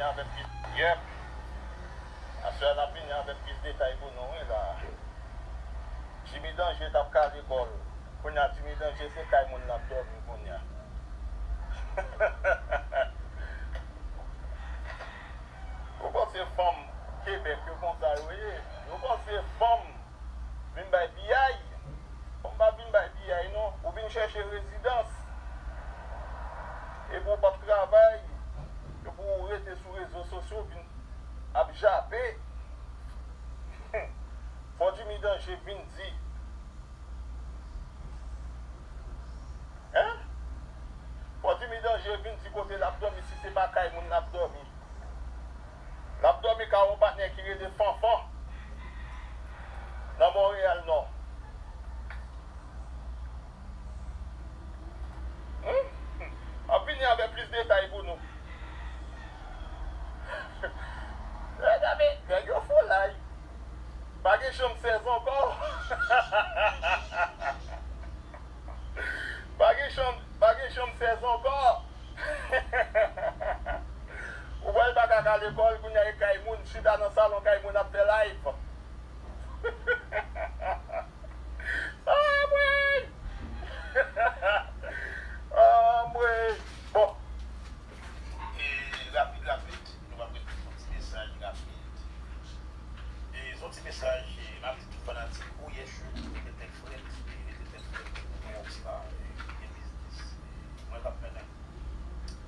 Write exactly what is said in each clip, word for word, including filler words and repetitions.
Avèk plis, yèp. Aswè a n ap vini avèk plis detay pou nou, wi, la. Jimmy Danje t ap kale kò l. Kounye a, Jimmy Danje se kay moun l ap dòmi kounye a. Ou panse fanm Kebèk yo konsa yo ye? Ou panse fanm vin bay piyay? Fanm pa vin bay piyay, non. Ou vin chèche rezidans. Epi ou p ap travay. Epi ou rete sou rezo sosyo, vin ap jape. Fò Jimmy Danje vin di. Hein? Fò Jimmy Danje vin di kote l ap dòmi, si se pa kay moun l ap dòmi. L ap dòmi kay yon patnè ki rele Fanfan nan Monreyal Nò. Hmm? M ap vini avèk plis detay pou nou. Nèg yo fou la. Pa gen chanm sèz ankò. Pa gen chanm, pa gen chanm sèz ankò. Ou wè l pa ka kale kò l, kounye a e kay moun, chita nan salon kay moun ap fè live. Anmwey! Anmwey! Bon. E, rapid, rapid, nou va prete yon ti mesaj rapid. E, se yon ti mesaj, e, m ap di tout fanatik, oh yes, rete tèt frèt, e, rete tèt frèt, nou konn yon ti pa, e, gen biznis, e, mwen k ap mennen.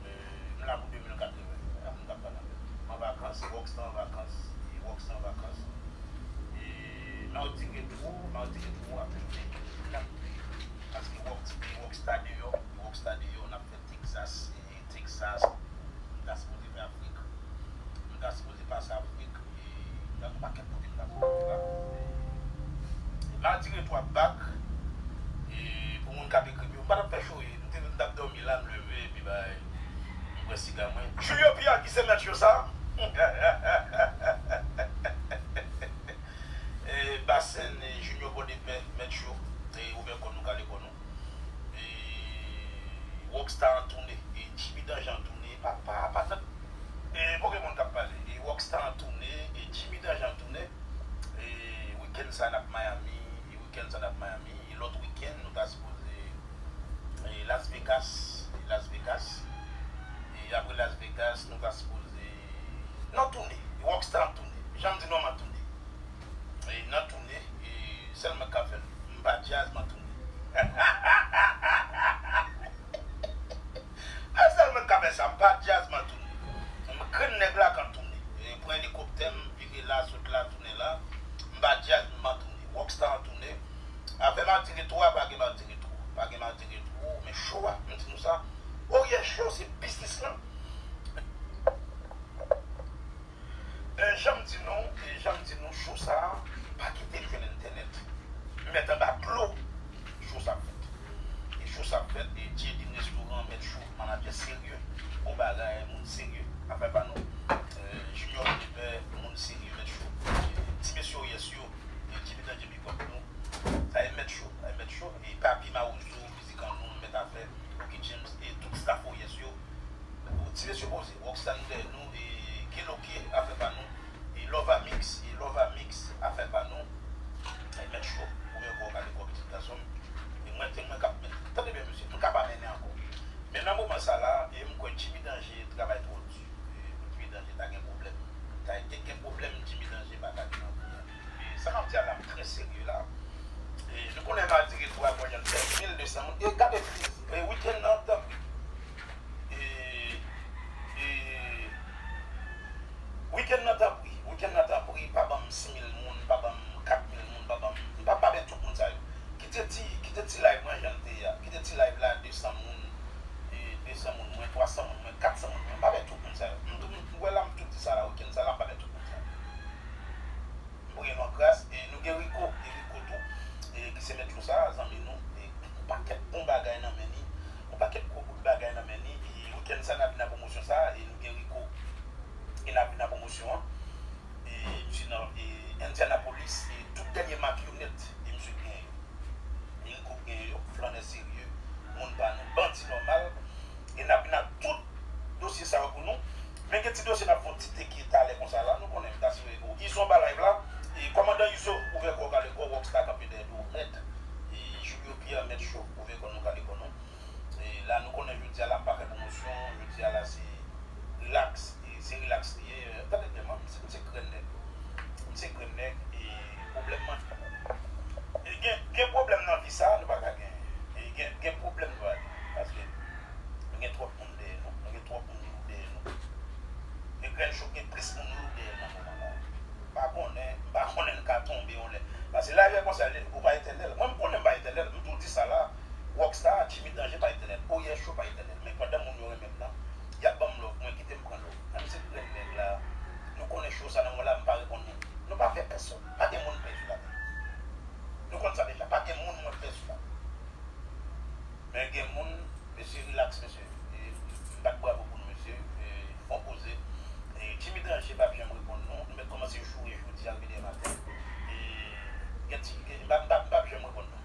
E, m la pou de mil katreven, e, m t ap pale avè m. M an vakans, Rockstar an vakans, e, Rockstar an vakans. E, Mardi Retro, Mardi Retro ap vini, n ap vini. Paske Rock, Rockstar deyò, Rockstar deyò, n ap fè Texas, e, Texas. M ta sipoze fè Afrik. M ta sipoze pase Afrik. E, gen yon pakèt kote m ta sipoze la. E, Mardi Retro ap back. E, pou moun k ap ekri m yo, m pa t ap fè cho, e, m te, m t ap dòmi la, m leve, epi bay, m pran siga mwen. Julio Pierre ki se mèt cho sa. E, Basen, e, Junior Bòdepè, mèt cho. E, ouvè kò nou, kale kò nou. E, Rockstar an tounen, e, Jimmy Danje an tounen, papa, pa nan, e, Pokémon k ap pale. E, Rockstar an tounen, e, Jimmy Danje an tounen. E, wikenn sa n ap Miami, e, wikenn sa n ap Miami. E, lòt wikenn, nou ta sipoze, e, Las Vegas, e, Las Vegas. E, apre Las Vegas, nou ta sipoze, n ap tounen. E, Rockstar an tounen. Jan m di nou, m ap tounen. E, n ap tounen, e, sèl mwen k ka fè l. M pa djaz, m ap tounen. A sèl mwen k ka fè sa, m pa djaz, m ap tounen. M grenn nèg la k ap tounen. E, pran elikoptè m, vire la, sot la, tounen la. M pa djaz, m ap tounen. Rockstar an tounen. Afè Mardi Retro a, pa gen Mardi Retro. Pa gen Mardi Retro, men cho a, m di nou sa. Oryè cho, se biznis lan. E, jan m di nou, e, jan m di nou, cho sa a, pa kite l jwenn entènèt. Mèt anba dlo, cho sa ap fèt. E cho sa ap fèt, e J D Restaurant, mèt cho, manadjè serye, bon bagay, moun serye, afè pa nou. E, Junior Oliver, moun serye, mèt cho. E, ti mesye Oyès yo, e, Jimmy Danje, big up nou. Sa e mèt cho, sa e mèt cho. E Papi Mawozo, mizik an nou, mèt afè, Rocky James, e tout staff Oyès yo. Ti mesye poze, Rockstar nou dèyè nou, e Keloke, afè pa nou, e Lova Mix, e Lova Mix, afè pa nou. E mèt cho, oubyen kò w kale kò pitit gason m. E mwen, se mwen k ap mennen. Tande byen, mesye, m ka pa mennen ankò. Men nan moman sa la, e m kwè Jimmy Danje travay twò di. E Jimmy Danje ta gen pwoblèm. Ta gen, gen pwoblèm, Jimmy Danje pa ta gen nan kounye a. E sa m ap di a la, m trè serye la. E nou konnen Mardi Retro a, mwen, jan fè mil de san moun. E gade pliz, e wikenn nan, tanpri. E, e, wikenn nan, tanpri, wikenn nan, tanpri, pa ban m sis mil moun, pa ban m kat mil moun, pa ban m, m pa, pa bay tout moun sa yo. Kite ti, kite ti live mwen jan l te ye a. Kite ti live la, de san moun, e, de san moun mwen, twa san moun mwen, kat san moun mwen, m pa bay tout moun sa yo. M, m, m wè la, m tou di sa la, wikenn sa la, m pa bay tout moun sa yo. M priye nou an gras, e nou gen Rico, e Rico tou, e ki se mèt cho sa, zanmi nou, e yon pakèt bon bagay nan men li, yon pakèt gwo bout bagay nan men li, e wikenn sa n ap vin nan pwomosyon sa, e nou gen Rico, e n ap vin nan pwomosyon an, e misye nan, e N ap fè yon ti teke talè konsa la, nou konnen m ta swete ou. Izo anba live la, e kòmandan Izo, ouvè kò w kale kò w, Rockstar kanpe dèyè do w nèt. E Julio Pierre, mèt cho, ouvè kò nou kale kò nou. E la, nou konnen jodi a la, m pa fè pwomosyon, jodi a la, se relax, e se relax li ye. Tande byen, man, m se, m se grenn nèg. M se grenn nèg, e pwoblèm man. E gen, gen pwoblèm nan vi sa, nou pa ka gen. E gen, gen pwoblèm nou pa gen. Paske nou gen twòp moun dèyè nou. Nou gen twòp moun dèyè nou. Gen grenn cho, gen plis moun lou dèyè l nan moman la. M pa konnen, m pa konnen n ka tonbe yon lè. Paske lavi a konsa, li, ou pa etènèl. Mwen, m konnen m pa etènèl. M toujou di sa la. Rockstar, Jimmy Danje pa etènèl. Oyè Show pa etènèl. Men pandan moun yo renmen m nan, y ap ban m love. Mwen kite m pran love. Menm si grenn nèg la, nou konnen cho sa nan mwen la, m pa reponn moun. Nou pa pè pèsonn. Pa gen moun pè sou latè. Nou konn sa deja. Pa gen moun mwen pè sou latè. Men gen moun, mesye, relax, mesye. E, m bat bravo pou nou, mesye. E, fon poze. E, Jimmy Danje p ap janm reponn nou. Nou mèt kòmanse joure jodi a rive demen maten. E, gen ti, gen, m p ap, m p ap, m p ap janm reponn nou.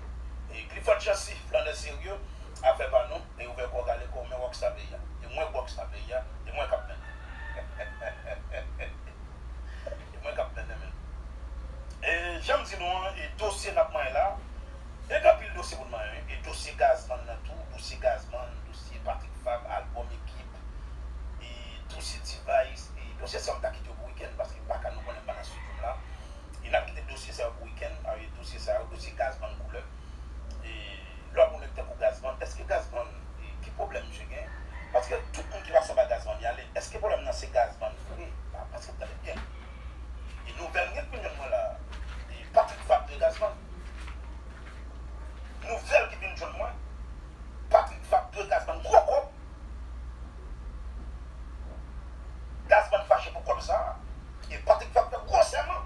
E, Clifford Chancy, flannè serye, afè pa nou. E, ouvè kò w, kale kò w, men Rockstar peyi a. E mwen k Rockstar peyi a. E mwen k ap mennen. E mwen k ap mennen, men. E, jan m di nou an, e dosye n ap manyen la, e gen anpil dosye pou n manyen, wi. E dosye Gazman nan tou, dosye Gazman, dosye Patrick Fabre, albòm Ekip, e dosye T-Vice, e dosye sa yo m ta kite yo pou wikenn, paske m pa ka, nou konnen m pa nan estidyo m la. E n ap kite dosye sa yo pou wikenn, a, e dosye sa yo, dosye Gazman koulè. E lè w ap yon nèg tankou Gazman, èske Gazman, e, ki pwoblèm misye gen? Paske tout moun ki pase anba Gazman y ale, èske pwoblèm nan se Gazman vre? Pa, paske tande byen. E nouvèl m gen k vin jwenn mwen la, e Patrick Fabre dwe Gazman. Nouvèl ki vin jwenn mwen, Patrick Fabre dwe Gazman gwo kòb. Gazman fache pou kòb sa a. E Patrick Fabre fè gwo sèman.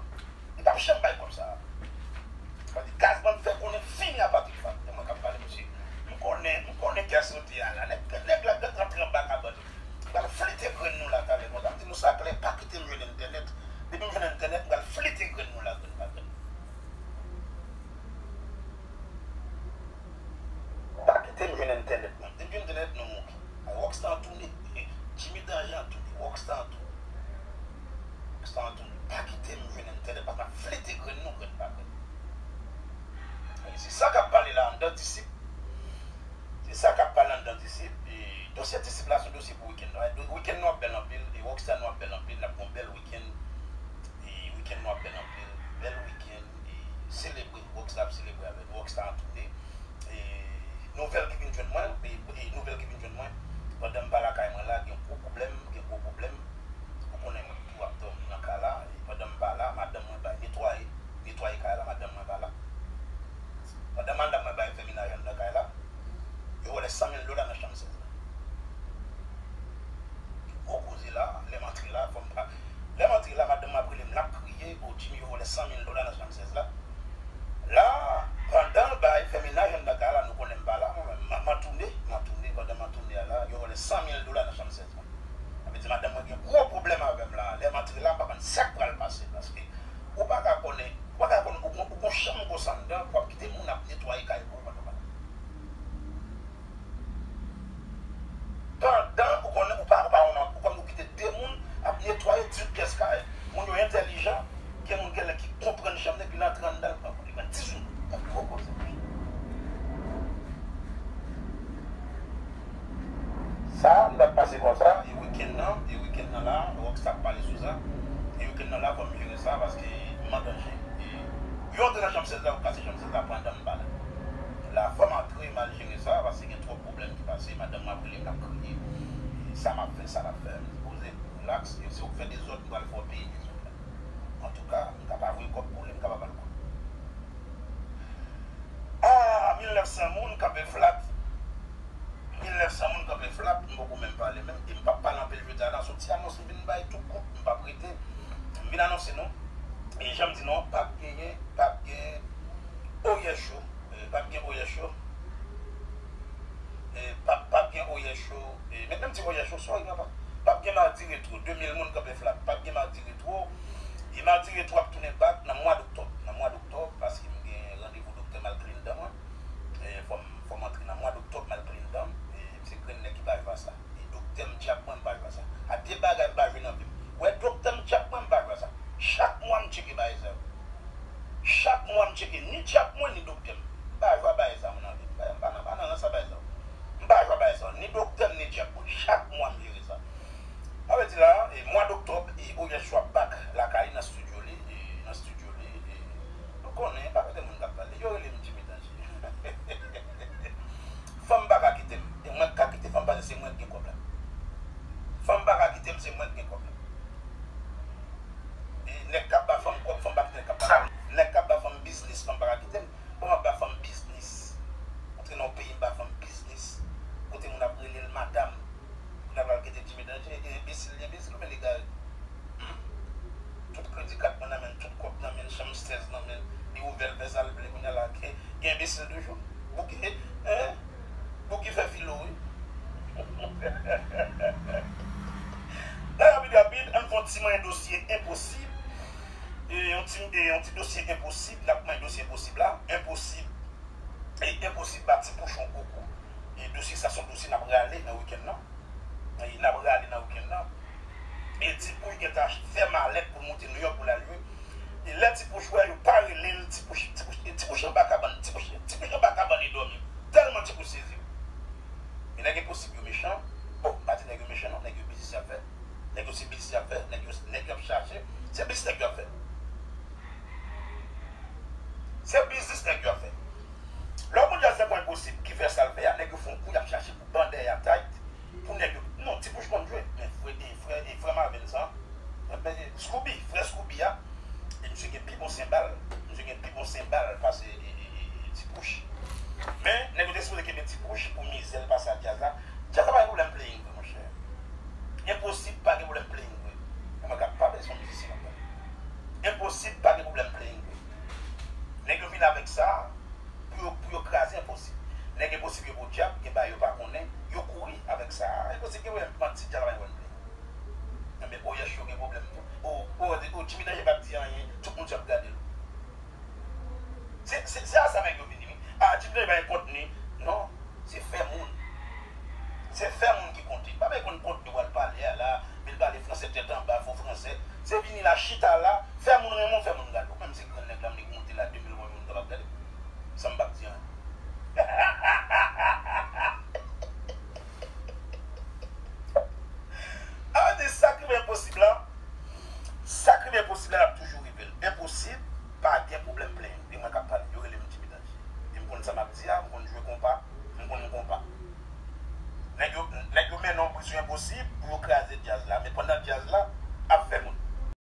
Li p ap janm bay kòb sa a. Paske Gazman fè konnen fini a Patrick Fabre. E mwen k ap pale, mesye. M konnen, m konnen kè sote a la. Nèg, nèg la gentan antre anba kabann. M pral flite grenn nou la talè konsa. M di nou sa klè, pa kite m jwenn entènèt. Depi m jwenn entènèt, m pral flite grenn nou la, grenn pa grenn. Pa kite m jwenn entènèt, non. Depi entènèt nou mouri. Rockstar an tounen. Jimmy Danje an tounen. Rockstar an tounen. Rockstar an tounen. Pa kite m jwenn entènèt, paske m ap flite grenn nou, grenn pa grenn. E se sa k ap pale la anndan Disip. Se sa k ap pale anndan Disip. E dosye Disip la, se yon dosye pou wikenn. Wikenn nou ap bèl anpil. E Rockstar nou ap bèl anpil. N ap gen yon bèl wikenn. E wikenn nou ap bèl anpil. Bèl wikenn. E selebre. Rockstar ap selebre avè nou. Rockstar an tounen. E nouvèl ki vin jwenn mwen, e, e nouvèl ki vin jwenn mwen, pandan m pa lakay mwen la, gen gwo pwoblèm, gen gwo pwoblèm. Ou konnen mwen tou ap dòmi nan kay la, e pandan m pa la, madanm mwen bay netwaye, netwaye kay la, madanm mwen pa la. Pandan madanm mwen bay fè menaj anndan kay la, yo vòlè san mil dola nan chanm sèz la. Gwo koze la, lè m antre la, fò m pa, lè m antre la, madanm mwen ap rele m, l ap kriye, o Jimmy, yo vòlè san mil dola nan chanm sèz la. La, pandan l bay fè menaj anndan kay la, nou konnen m pa la, mwen menm, m, m an tounen, m an tounen, pandan m an tounen a la, yo vòlè san mil dola nan chanm sèz mwen. Sa vle di madanm mwen gen gwo pwoblèm avè m la. Lè m antre la, m pa konn sa k pral pase, paske ou pa ka konnen, ou pa ka konnen, ou gon, ou gon chanm konsa anndan, w ap kite moun ap netwaye kay pou ou pandan w pa la. Pandan ou konnen ou pa, ou pa, ou pa, ou konnen ou kite de moun ap netwaye dizuit pyès kay. Moun yo entèlijan, gen moun genlè ki konprann chanm nan, epi l antre anndan, l pran, li pran dizuit moun. Gwo koze. Sa, li pa t pase konsa, e wikenn nan, e wikenn nan la, Rockstar ap pale sou sa, e wikenn nan la, fò m jere sa, paske m an danje. E yo antre nan chanm sèz la, yo kase chanm sèz la pandan m pa la. La, fò m antre, m al jere sa, paske gen twòp pwoblèm ki pase, madanm mwen ap rele m, l ap kriye. E sa m ap fè, sa l ap fè, m di poze, relax, e si w fè dezòd, m pral fè w peye dezòd la. Antouka, m ka pa voye kòb pou li, m ka pa ba l kòb. Ah, mil nèf san moun kanpe flat. Mil nèf san moun kanpe flat, m poko menm pale menm, e m p ap pale anpil jodi a la, se yon ti anons m vin bay tou kout, m p ap rete. M vin anonse nou, e jan m di nou an, p ap genyen, p ap gen Oyè Show. E, p ap gen Oyè Show. E, p ap, p ap gen Oyè Show. E, men, menm ti Oyè Show, sorry, papa. P ap gen Madi Retwo. De mil moun kanpe flat. P ap gen Madi Retwo. E Madi Retwo ap tounen back nan mwa doktòb. Nan mwa doktòb, paske m gen randevou doktè m al clean dan mwen. E, fò m, fò m antre nan mwa doktòb, m al clean dan m. E, m se grenn nèg ki pa jwe a sa. E doktè m di ak mwen, m pa jwe a sa. A de bagay m pa jwe nan vi m. Cheke ni djab mwen, ni doktè m. M pa jwe a bagay sa, mwen, nan vi m. M pa, m pa nan, pa nan rans a bagay sa. M pa jwe a bagay sa. Ni doktè m, ni djab mwen. Chak mwa, m jere sa. Sa vle di la, e, mwa doktòb, e, O S Show ap back lakay nan studio li, e, nan studio li, e, nou konnen, pa gen moun k ap pale. Yo rele m Jimmy Danje. Fanm pa ka kite m. E mwen k ka kite fanm, paske se mwen k gen kòb la. Fanm pa ka kite m, se mwen k gen kòb la. E nèg k ap ba fanm kòb, fanm pa kite nèg k ap ba fanm. Nèg k ap ba fanm biznis, fanm pa ka kite m. Bon, m ap ba fanm biznis. Antre nan yon peyi, m ba fanm biznis. Kote moun ap rele l madanm. Moun ap al kite Jimmy Danje, e enbesil, li enbesil, oubyen li egare. Hmm? Tout kredi kat mwen nan men l, tout kòb nan men l, chanm stèz nan men l, li ouvè l fè sa l vle, kounye a la, ke, gen enbesil toujou. Bouki, hein? Bouki fè filo, wi. Nan rapid, rapid, ann fè yon ti manyen dosye enposib. E yon ti, e yon ti dosye enposib, n ap manyen dosye enposib la. Enposib. E enposib ba Ti Pouch yon gwo kou. E dosye sa se yon dosye n ap rale nan wikenn nan. E n ap rale nan wikenn nan. E Ti Pouch gentan fè malèt pou l moute Nouyòk pou l al jwe. E lè Ti Pouch wè yo pa rele l, Ti Pouch, Ti Pouch, Ti Pouch anba kabann, Ti Pouch, Ti Pouch anba kabann li dòmi. Tèlman Ti Pouch sezi. E nèg enposib yo mechan. Bon, m pa di nèg yo mechan non, nèg yo biznis y ap fè. Nèg yo se biznis y ap fè, nèg yo, nèg yo ap chache. Se biznis nèg yo ap fè. Se biznis nèg yo ap fè. Lè w konn djaz nan pwen enposib ki fè sa l fè a, nèg yo fè yon kou, y ap chache pou bande a tayt, pou nèg yo. Non, Ti Pouch konn jwe, men frè, e frè, e frè Marvel sa, men Scooby, frè Scooby a, e misye gen pi bon senbal, misye gen pi bon senbal pase, e, e, e, e Ti Pouch. Men, nèg yo te sipoze kenbe Ti Pouch pou mizè l pase ak djaz la. Djaz la pa gen pwoblèm playing vre, monchè. Enposib pa gen pwoblèm playing vre. E mwen k ap pale, se yon mizisyen m ap pale. Enposib pa gen pwoblèm playing vre. Nèg yo vin avèk sa pou yo, pou yo kraze Enposib. Nèg Enposib yo podyab, gen bagay yo pa konnen, yo kouri avèk sa. Enposib gen pwoblèm manti, djaz la pa gen pwoblèm playing. Enben, O S Show gen pwoblèm tou. O, o, o, Jimmy Danje p ap di anyen, tout moun ap gade l. Se, se, se a sa nèg yo vini, wi. A, Jimmy Danje pa gen kontni. Non, se fè moun. Se fè moun ki konte. Pa bay konn kontni w al pale a la, vin pale fransè tèt anba, fo fransè. Se vini la, chita la, fè moun renmen w, fè moun gade w. Menm se grann nèg la, m li monte la, de mil moun kapab gade. San m p ap di anyen. A, de sa ki enposib la. Sa ki enposib la, l ap